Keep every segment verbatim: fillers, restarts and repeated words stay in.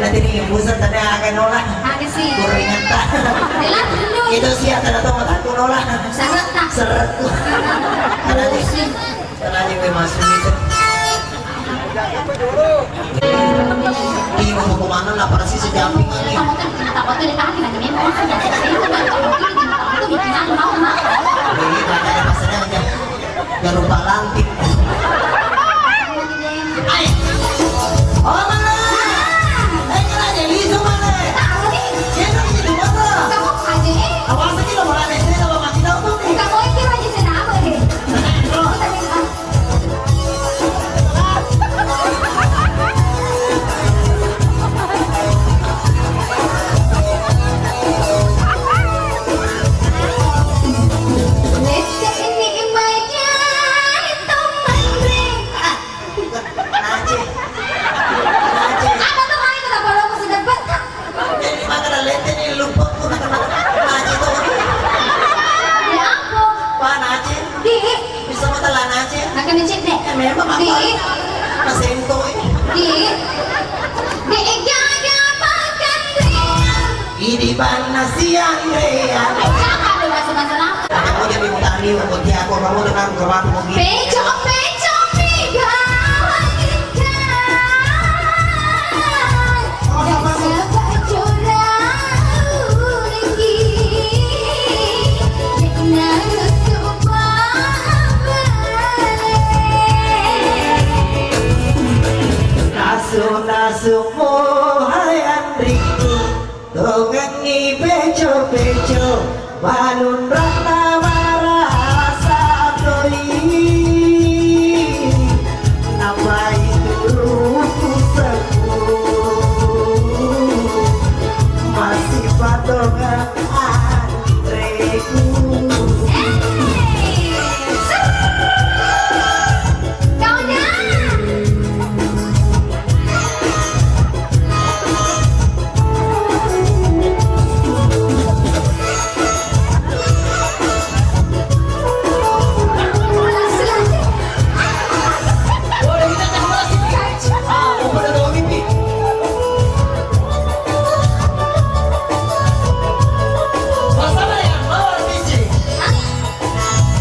Jadi buset, tadi agak nolak. Agak sih. Kurang ingat. Jelas dulu. Itu sih ada tuh mataku nolak. Seret tak? Seret. Tadi sih. Tadi gue masuk itu. Ih, mau kemana lah, pada sih sejamping ini. Kamu tuh, kamu tuh ditahan lagi, memang. Kamu tuh, kamu tuh bikin aku mau, mau. Ini makanya pas aja. Garupa lantik. Ai. Oh, mana? Eh, kena aja, lisu mana? Tahu nih. Dia kan di rumah tuh. Kamu aja, eh. Awas aja, lo malah desa, lo mati tahu tuh. Kamu itu aja, saya tahu deh. Nah, bro. Kita minta. Nace. Nace. Apa tuh main, kenapa lo mesti dapat? Jadi makan lete nih, lupa. Nace tuh. Ya ampun. Wah, nace. Di. Bisa makan lah nace. Makan nace deh. Eh, memang apa? Di. Masih itu, eh. Di. Di, eh, jangan, jangan makan, Ria. Idi banna siang, Ria. Eh, jangan deh, bahasa-bahasa lama. Kamu jadi utari, aku tiap aku, kamu tenang, kamu aku mau gini. Peco, peco, peco. Nasu-nasu muhai anrikku, tongengi beco-beco. Balunra'na marasa toi, napai turu pusekku, masih patonga anreku.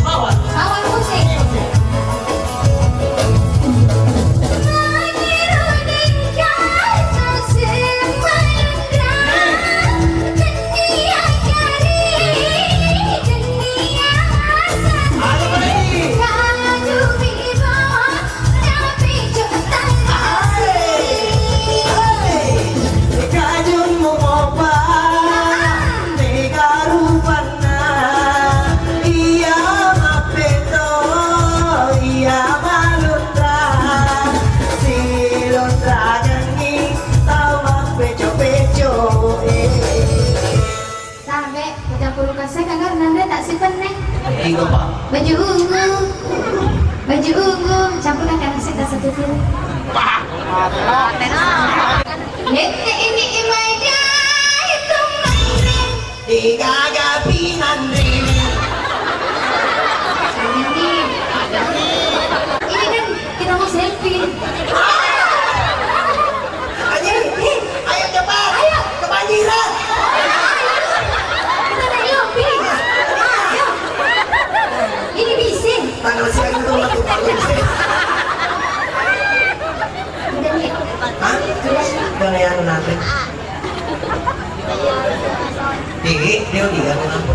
Mawar. Mawar musik. Kajummu mopa, mega rupanna, iya mappeto, iya malunra, silunragangngi tau mappeco-peco, eh. Sambe, udah puluh kasih kan, nanti tak simpen nih. Iya, Pak. Baju ungu. Baju ungu, campurkan kan sedda satu kilo. Nette ini imai dai tumai. Degaga pinanrene. Ini, ini kan kita mau selfie. Ayo, ayo cepat. Ayo. Kebanjiran. Kita naik lomping. Ayo. Ini bisa. Tanggal sembilan itu waktu tanggal bisa. Udah nih. Hah? Udah nih, anu nanti. Ih, dia udah, anu nanti.